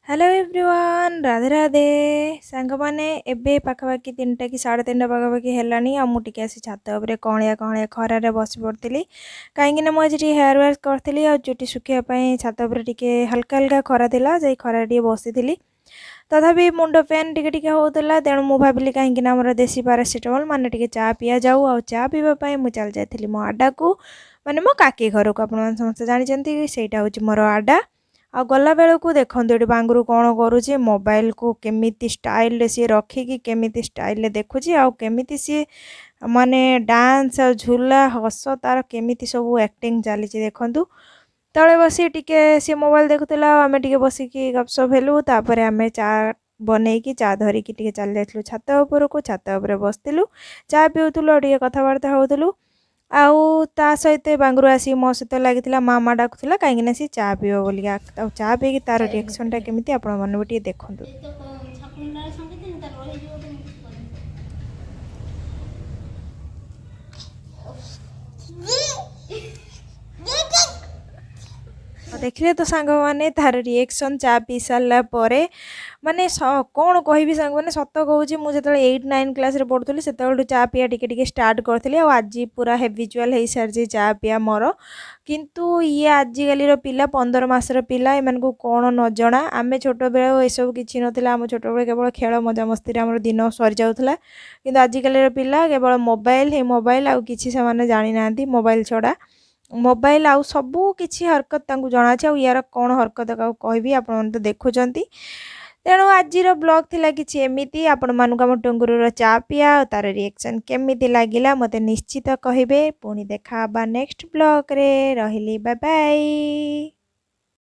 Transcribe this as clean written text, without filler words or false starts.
Hello everyone, Radhe Radhe ସାଙ୍ଗମାନେ। ଏବେ ପାଖାପାଖି 3ଟା କି 3:30 ପାଖାପାଖି ହେଲାଣି ଆଉ ମୁଁ ଟିକେ ଆସି ଛାତ ଉପରେ କଅଁଳିଆ କଅଁଳିଆ ଖରାରେ ବସି ପଡ଼ିଥିଲି, କାହିଁକିନା ମୁଁ ଆଜି ଟିକେ ହେୟାର୍ ୱାଶ୍ କରିଥିଲି ଆଉ ଚୁଟି ଶୁଖିବା ପାଇଁ ଛାତ ଉପରେ ଟିକେ ହାଲକା ହାଲକା ଖରା ଥିଲା, ସେଇ ଖରାରେ ଟିକେ ବସିଥିଲି। ତଥାପି ମୁଣ୍ଡ ପେନ୍ ଟିକେ ଟିକେ ହେଉଥିଲା, ତେଣୁ ମୁଁ ଭାବିଲି କାହିଁକିନା ଆମର ଦେଶୀ ପାରାସିଟାମଲ୍ ମାନେ ଟିକେ ଚା ପିଆଯାଉ। ଆଉ ଚା ପିଇବା ପାଇଁ ମୁଁ ଚାଲି ଯାଇଥିଲି ମୋ ଆଡ଼ାକୁ, ମାନେ ମୋ କାକି ଘରକୁ। ଆପଣମାନେ ସମସ୍ତେ ଜାଣିଛନ୍ତି ସେଇଟା ହେଉଛି ମୋର ଆଡ଼ା। ଆଉ ଗଲାବେଳକୁ ଦେଖନ୍ତୁ ଏଠି ବାଙ୍ଗୁରୁ କ'ଣ କରୁଛି, ମୋବାଇଲକୁ କେମିତି ଷ୍ଟାଇଲରେ ସିଏ ରଖିକି କେମିତି ଷ୍ଟାଇଲରେ ଦେଖୁଛି ଆଉ କେମିତି ସିଏ ମାନେ ଡାନ୍ସ ଆଉ ଝୁଲା ହସ ତାର କେମିତି ସବୁ ଆକ୍ଟିଂ ଚାଲିଛି ଦେଖନ୍ତୁ। ତଳେ ବସି ଟିକେ ସିଏ ମୋବାଇଲ ଦେଖୁଥିଲା ଆଉ ଆମେ ଟିକେ ବସିକି ଗପସପ ହେଲୁ। ତାପରେ ଆମେ ଚା ବନେଇକି ଚା ଧରିକି ଟିକେ ଚାଲି ଯାଇଥିଲୁ ଛାତ ଉପରକୁ। ଛାତ ଉପରେ ବସିଥିଲୁ, ଚା ପିଉଥିଲୁ ଆଉ ଟିକେ କଥାବାର୍ତ୍ତା ହେଉଥିଲୁ। ଆଉ ତା ସହିତ ବାଙ୍ଗୁରୁ ଆସିକି ମୋ ସହିତ ଲାଗିଥିଲା, ମା ମା ଡାକୁଥିଲା, କାହିଁକିନା ସିଏ ଚା ପିଇବ ବୋଲିକା। ଆଉ ଚା ପିଇକି ତାର ରିଆକ୍ସନ୍ଟା କେମିତି ଆପଣମାନେ ବି ଟିକେ ଦେଖନ୍ତୁ। ଦେଖିଲେ ତ ସାଙ୍ଗମାନେ ତାର ରିଏକ୍ସନ୍ ଚା ପିଇ ସାରିଲା ପରେ, ମାନେ କ'ଣ କହିବି ସାଙ୍ଗମାନେ, ସତ କହୁଛି, ମୁଁ ଯେତେବେଳେ 8 9 କ୍ଲାସ୍ରେ ପଢ଼ୁଥିଲି ସେତେବେଳଠୁ ଚା ପିଇବା ଟିକେ ଟିକେ ଷ୍ଟାର୍ଟ କରିଥିଲି ଆଉ ଆଜି ପୁରା ହେବିଚୁଆଲ୍ ହେଇସାରିଛି ଚା ପିଇବା ମୋର। କିନ୍ତୁ ଇଏ ଆଜିକାଲିର ପିଲା, 15 ମାସର ପିଲା, ଏମାନଙ୍କୁ କ'ଣ ନ ଜଣା। ଆମେ ଛୋଟବେଳେ ଏସବୁ କିଛି ନଥିଲା, ଆମ ଛୋଟବେଳେ କେବଳ ଖେଳ ମଜାମସ୍ତିରେ ଆମର ଦିନ ସରିଯାଉଥିଲା। କିନ୍ତୁ ଆଜିକାଲିର ପିଲା କେବଳ ମୋବାଇଲ ହିଁ ମୋବାଇଲ, ଆଉ କିଛି ସେମାନେ ଜାଣିନାହାନ୍ତି ମୋବାଇଲ ଛଡ଼ା। ମୋବାଇଲ ଆଉ ସବୁ କିଛି ହରକତ ତାଙ୍କୁ ଜଣାଅଛି, ଆଉ ୟାର କ'ଣ ହରକତ କାହାକୁ କହିବି, ଆପଣମାନେ ତ ଦେଖୁଛନ୍ତି। ତେଣୁ ଆଜିର ବ୍ଲଗ୍ ଥିଲା କିଛି ଏମିତି। ଆପଣମାନଙ୍କୁ ଆମ ଟୁଙ୍ଗୁରୁର ଚା ପିଆ ଆଉ ତା'ର ରିଆକ୍ସନ୍ କେମିତି ଲାଗିଲା ମୋତେ ନିଶ୍ଚିତ କହିବେ। ପୁଣି ଦେଖା ହେବା ନେକ୍ସଟ ବ୍ଲଗ୍ରେ। ରହିଲି, ବାଏ ବାଏ।